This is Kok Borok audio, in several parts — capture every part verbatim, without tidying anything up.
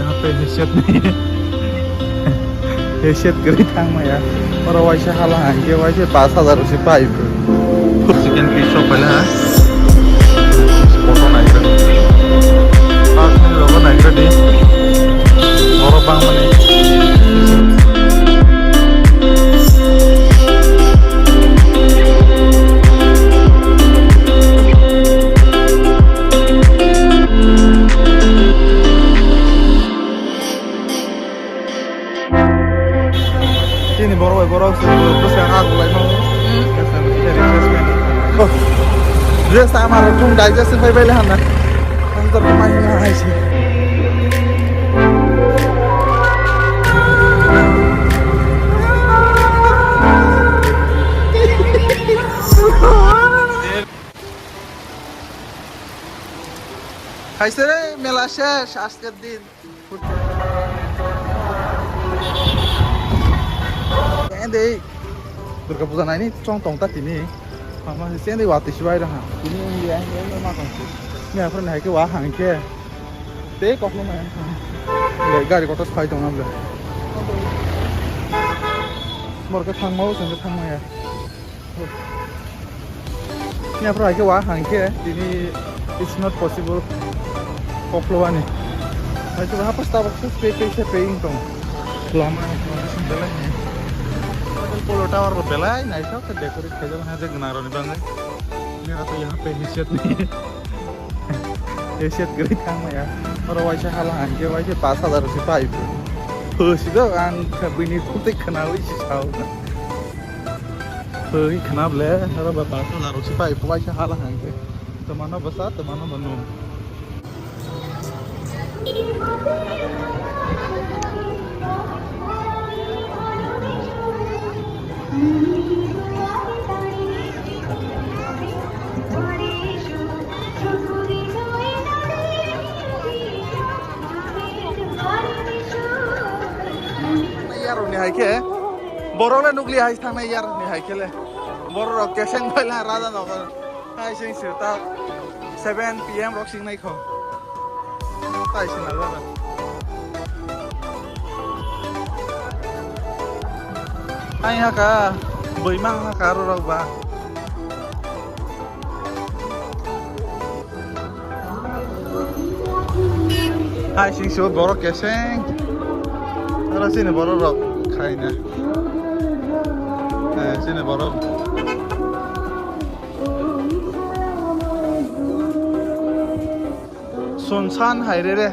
Hape headset ni. Headset kwrwi thangmaya. Oro waisa hala hangke waisa pash hajar se pai. Second piece of pala. Photo naigra. Pass ni logo naigra di. Oro bangmani. Chini borok bai borok se bwskango aguklaima. Hmm. Bwskango kisa refreshment. Oh. Dress ta amar thung digest se pai bai le hana. Ang to mai na hai se. Hai se re mela shesh ajker din. Endei Durga Puja naini chong tong ta tini. Mama se endei watwi sibai raha. Tini endei endei ma tong si. Ni aphra nai ke wa hang ke. Tei koklo ma yang. Le gari kotor sai tong na bla. Mor ke thang mau sen thang mau ya. Ni aphra ke wa hang ke tini it's not possible. Koklo ani. Hai to hapa stabak se pe pe se pe ing tong. Lama ni belai ni. Polo tower ro belai naithok khe decorate khaijak hai je gwnang rok ni bagwi. Mera to yaha pe headset ni. Headset kwrwi thangmaya. Oro waisa hala hang ke waisa pash hajar se pai. Ho si do ang kha bini khutwi khnawi si sao. Hoi khna ble, aro ba pash hajar rok se pai, phai se hala hang ke. Tomano bwsa, tomano manu. Yarok ni hai khe. Borok le nukli hai thangnai yar ni hai khe le. Borok rok keseng bai la raja nogo. Hai sing sir ta seven P M rok sing nai kho. Tai sing na raja. Hai ha ka bui mang ha ka ro rok ba. Hai sing sio borok keseng. Aro sini borok rok khaina. Eh, sini borok. Sunsan hai re re.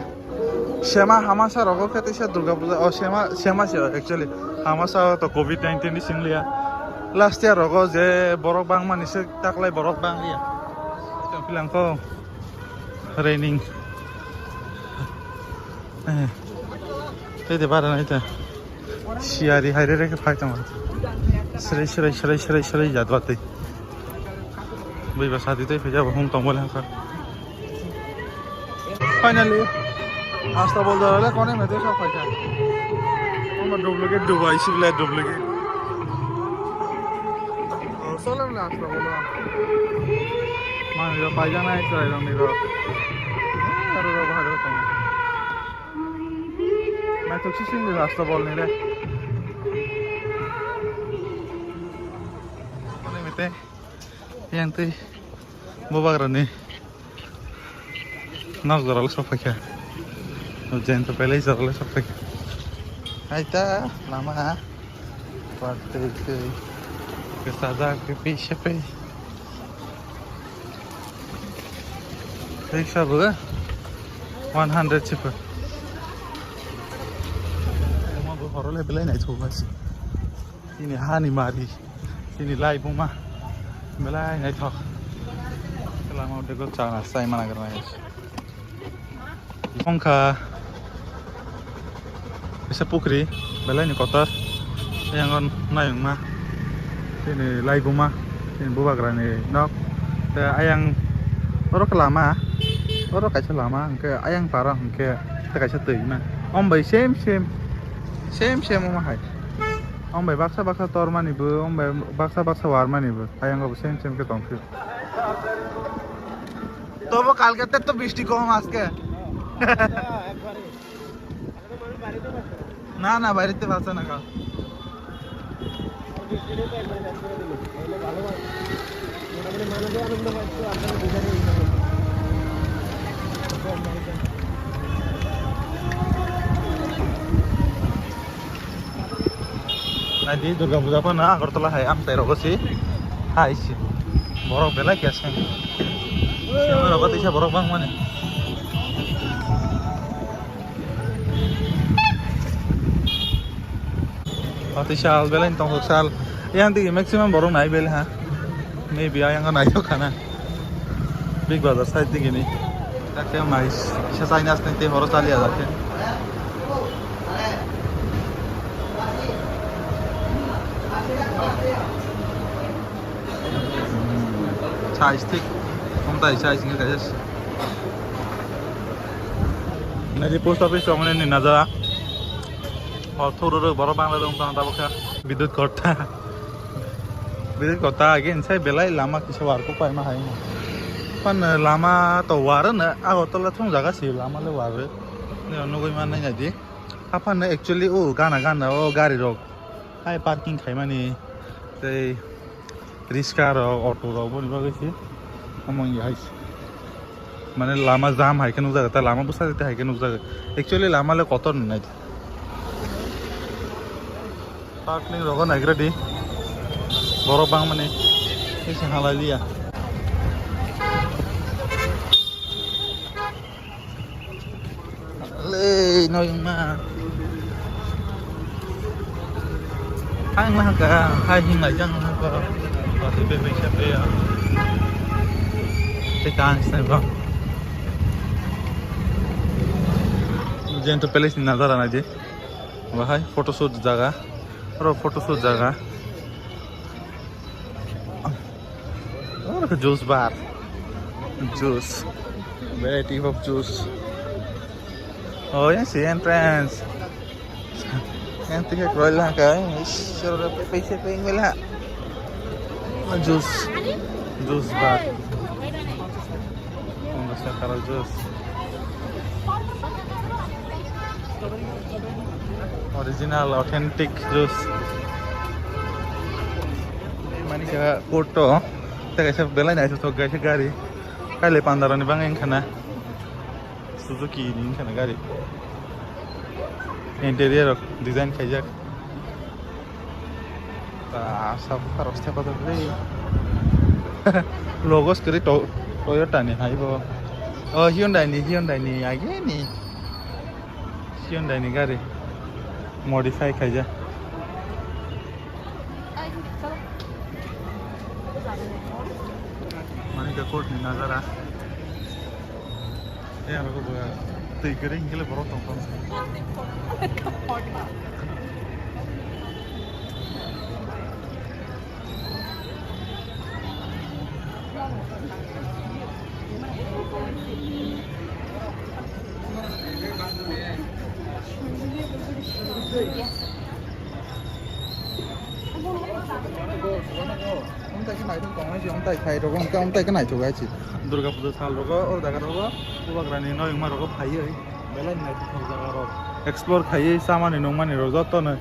Sema hamasa rogo khe teisa Durga Puja, o Sema, Sema se actually. Hamasa to covid nineteen ni sing liya. Last year rogo je borok bang mani se taklai borok bang liya. Tong pilang ko raining. Eh. Tei de bara nai ta. Siyari hai re re khe phai tong. Srei, srei, srei, srei, srei jat ba tei. Bui ba sadi tei phai jabo hum tong bole hangkha. Finally, Astabol dara le kone mete sok phaikha. Omo duplicate Dubai, sibla duplicate. Oh, solo le Astabol. Mani ro paijana ai chwrai rok ni ro. Aro ro bahai ro tong. Naithok sising ni Astabol ni le. Kone mete. Yang tei bubagrani nok joralo sok phaikha. Jento belai joralo sok phaikha. Hai ta lama. Kwchajak khe pisa pai. Riksa bo one hundred sipa. Omo bo horole belai naithok bai se. Chini hani mari, chini lai buma, belai naithok. Lama o dego chana chai mana gwnai. Wngkha kaisa pukri, belai ni kotor. Yang on nai wngma, chini lai buma, chini bubagra ni nok. Te ayang oro khe lama, oro kaisa lama, hwnkhe ayang para hwnkhe tei kaisa twi ma. Om bai same same, same same omo hai. Om bai baksa baksa tormani bo, om bai baksa baksa warmani bo, ayang bo same same khe tongphio. Tobo kalke te to bisti kom aske. একবারে। না, না, বাইরেতে বাঁচা না খাও। Naidi Durga Puja phano Agartala hai amchai rogo si hai si borok belai khe se. Sengwi rogo teisa borok bangmani. Pati sal belai tong sal. Yang tigi maximum borok nai bel ha. Maybe ayang nai khana. Big Bazaar side tigi ni. Takhe mai sa China side te horo chali ajakhe. Size thik. Omtai size ni kaisa. Naidi post office tongmani ni najara. O thuru rw borok bangla dong tong tabuk kha. Bidut kotta. Bidut kotta again sai belai lama kisa war ko paima hai. Pan lama to war na Agartala thung jaga si lama le war. Ne nugui man nai naidi. Apan actually o gana gana o gari rok. Hai parking khaimani tei riska rok, auto rok boni bagwi se omo wngya hai se. Mane lama jam hai khe nukjago, ta lama bwsa tei hai khe nukjago. Actually lama le kotor nwnai. Parking rogo naigra di. Borok bangmani tei se halai liya. Le, no yung ma. Hai ma ka, hai hing lai jang ma ka. Pati pe pe sha pe ya. Te kan sa ba. Jento palace ni nazara na je. Bahai photoshoot jaga. Oro photoshoot jaga. Oro khe juice bar. Juice. Variety of juice. Oh, yang si entrance. Yang tiga kroila ka. Sura pe pe se pe ngela. Juice. Juice bar. Pondro taka juice. Original, authentic juice. Mani ka photo. Tei kaisa belai naithothok kaisa gari. Kailai pandarani bangwi wngkha na. Suzuki ni wngkha na gari. Interior rok design khaijak. Ta sabo karo step pada ble. Logos kwrwi to-, Toyota ni hai bo. Oh, Hyundai ni, Hyundai ni age ni. Hyundai ni gari. Modify khaijak. Manika Court ni nazara. Eh, ano ko ba tei kering kele borok tong tong. Omtai khe naithok tongnai se, omtai khai rogo, omtai, omtai khe naithok hai se. Durga Puja sal rogo, o jaga rogo, Bubagrani noyungma rogo phaiwi, belai naithok jaga rok. Explore khaiwi, chamani nungmani rok jotono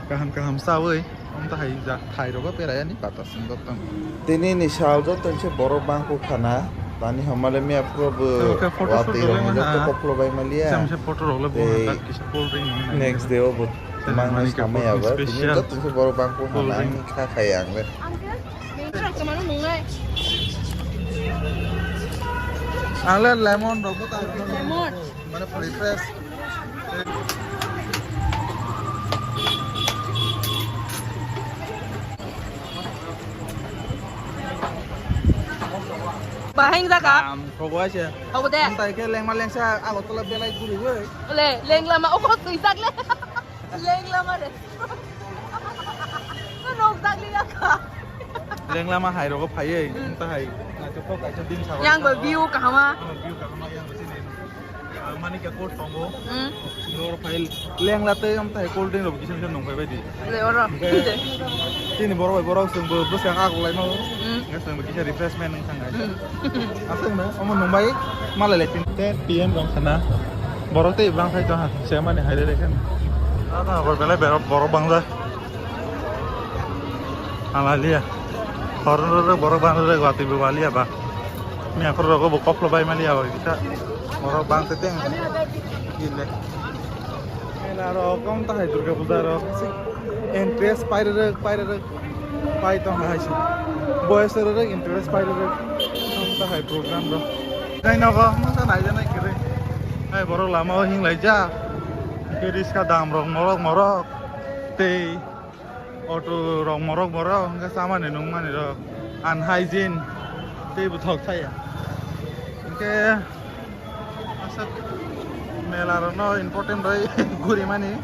kaham kaham chawi, omtai hai jak thai rogo berai ani pata sung jotono. Tini ni sal joto se borok bangkuk khana, tani hamale miya phuru bo. Oke, photo shoot watwi rok rok le joto mana? Koklo bai maliya. Sam se photo rok le bo. Tei tak kisa cold drink nang nai. Next day o bo. Tei mang mani samaya ba, tini special joto se borok bangkuk cold drink. Hana ang kha khai ang le. Ang le lemon rok bo ta. Lemon. Mane refresh. Bahai wng jaga. Am, sobo aise. Sobo de. Amtai khe lengma lengsa Agartala belai guriwi. Le, lengla ma, o kok twijak le. Lengla ma re. No nok jak li ya kha. Lengla ma hai rogo phaiwi. Hmm. Amtai hai. Naithothok kaisa din sago. Yang bo view kahama. Oh, view kahama yang bo sini. Manika Court tongo. Hmm. Oro phai lengla tei amtai cold drink rok kisa kisa nung phai bai di. Le oro. Hwnkhe chini borok bai borok chwng bo bwskang aklai no. Hmm. Hwnkhe chwng bo kisa refreshment wng thang hai. Hmm. Aswk no omo nung bai malai lai pin. Tei P M rok khana. Borok tei bang khai tong ha, se mani hai re khen. Ada hor belai borok, borok bang ja. Ala liya. Hor ro ro borok bang ro ro wati bo wali ya ba. Mi akhor ro bo kop lo bai mali ya ba kita. Borok bang se teng. Gile. Mela ro kom ta hai Durga Puja ro. Interest pai ro ro, pai ro ro. Pai tong hai se. Boys ro ro interest pai ro ro. Kom ta hai program ro. Nai nogo masa nai janai kere. Hai borok lama o hing lai ja. Ke riska dam rok morok morok. Tei auto rok morok borok hingke samani nungmani rok unhygiene tei bo thok thaya. Hingke aswk mela rok no important roi guri mani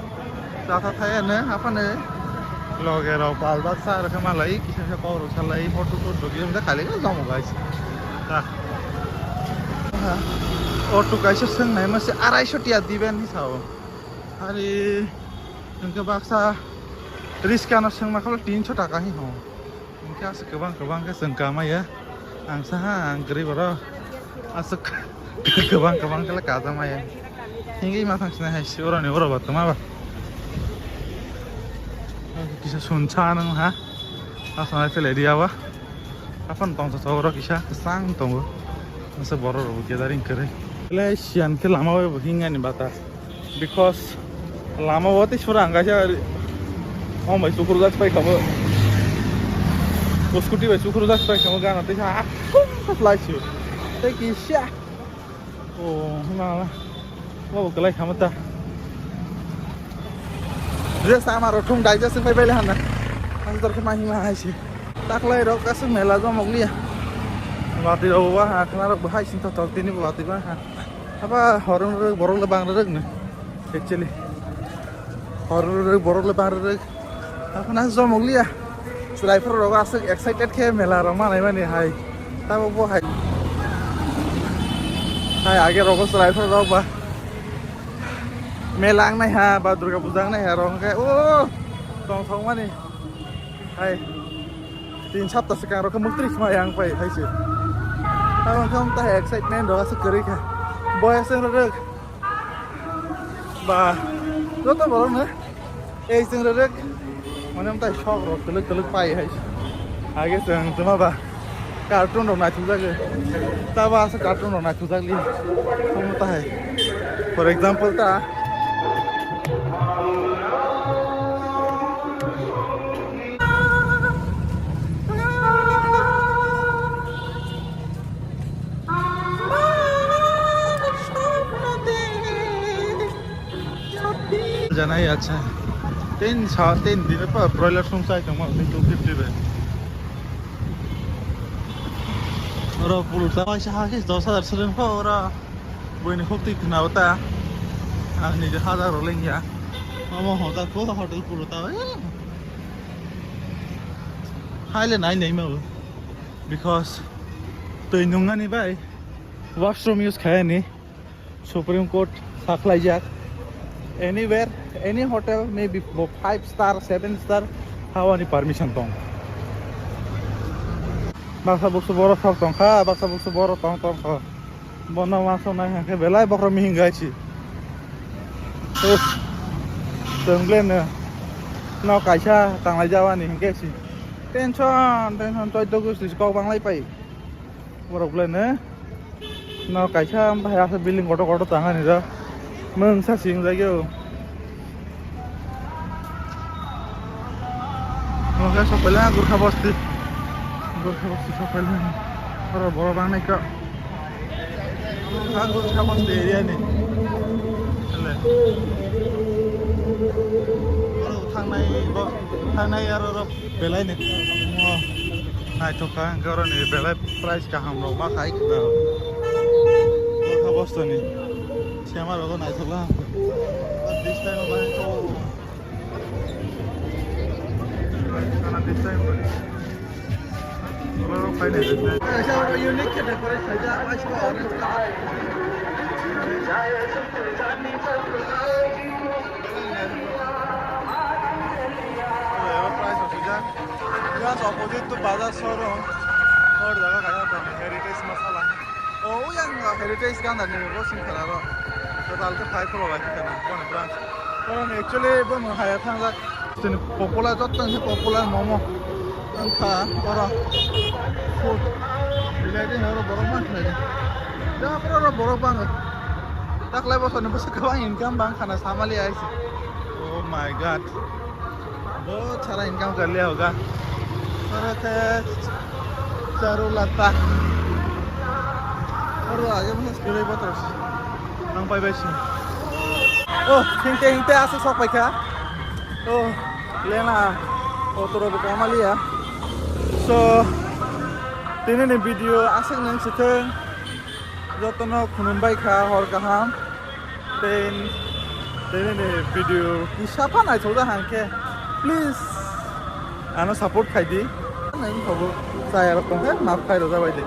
chatha thaya ne haphano loge rok pal baksa rok khe malai kisa kisa kok rok salai photo shoot rok kisa kisa kali o jamo guys. Ta. Auto kaisa swngnai mase arai so tiya diben hi sao. Hari hingke baksa riska no sengma kholo tinso taka hi ho. Hingke aswk kwbang kwbang khe chwng kamaya. Ang saha ang kwrwi borok aswk kwbang kwbang khe kajakmaya. Hingke ima thang sinai hai se oroni oro ba twma ba. Kisa sunsa nang ha. Aswk nai phele diya ba. Aphano tongthok thok oro kisa kwchang tongo. Masa borok rok bo gathering kwrwi. Belai siyan khe lama bai bo hingani bata. Because lama o tei sura ang kaisa om bai chukrujak pai kha bo. Bo scooty bai chukrujak pai kha bo gana tei sa akhum kha lai si. Tei kisa. O, hima, hima. Bo bo kwlai khamu ta. Dress ama rok thung dai jasa phai baile hana. Ang dor khe ma hima hai se. Taklai rok aswk mela jomok liya. Watwi rok bo ha khna rok bo hai sing thok thok tini bo watwi ba ha. Haba horong rok borok le bang rok no. Actually. Horror rwrwk borok le bang rwrwk. Aphano jomok liya. Chwraiphrok rok aswk excited khe mela rok manai mani hai. Tabuk bo hai. Hai age rogo chwraiphrok rok ba. Mela wngnai ha ba Durga Puja wngnai ha rok hwnkhe o tongthok mani. Hai. Tin sapta swkang rok khe muktri khma yang pai hai se. Tabuk khe wng ta hai excitement rok aswk kwrwi kha. Boya chwng rwrwk. Ba, joto borok no ei chwng rwrwk, mane mwtai sok rok kwlwk kwlwk pai hai. Age chwng tuma ba cartoon rok naithok jak, ta ba aswk cartoon rok naithok jak li. Tamo ta hai. For example ta. Janai acha. Ten sa, ten din pa broiler song sai tong ma two fifty be. Oro puluta sa ha ke dos hajar sering pa ora. Boini hokti khna uta. Ang ni hajar roleng ya. Mama hoda ko hotel puluta. Haile nai nai ma. Because twi nungani bai washroom use khayani Supreme Court sakhlaijak. Anywhere, any hotel, maybe bo five star, seven star, hawani permission tong. Baksa buksu boro sok tongkha, baksa buksu boro tong tongkha. Bono masuk nai hwnkhe belai bokhorok mihing gaisi. Us, chwng ble no, no kaisa tanglai jabani hwnkhe si. Tension, tension, choido gosti kok banglai pai. Borok ble no, no kaisa bahai asa building kotor kotor tangani rw. Mungsa sing jagyo. Oke, sok paila Gurkha Basti. Gurkha Basti sok paila. Oro borok bang nai ka. Ang Gurkha Basti area ni. Hele. Oro thangnai bo, thangnai aro oro belai ni. Mo naithok kha, hwnkhe oro ni belai price kaham rok ma khai khna. Gurkha Basti ni. Sema rok naithok la. This time bahai ko. Just opposite to Bazar showroom. Or jaga kaya to Heritage Masala. Oh, yang Heritage ganda ni bo sing kara ro. Tal khe phai khoro bai khe na, kono branch. Kono actually bo no haya thangjak. Chini popular, jotto ni popular momo. Wngkha oro food. Bilai de oro borok man khlai de. Ja oro borok bang. Taklai bosor ni bwswk kwbang income bang khana samali aisi. Oh my God. Bahut sara income kar liya hoga. Oro khe charu lata. Oro age mane skwlai botol. Ang pai bai sini. Oh, hingte hingte aswk sok pai kha. Oh, lena. Oh, toro bo kama liya. So, tini ni video aswk nang sitheng. Jotono khulumbai kha, hor kaham. Tei, tei nini video kisa pha naithokjak hang khe, please, ano support khai di. Nini thogo chaya rok tong khe, map khai rwjak bai di.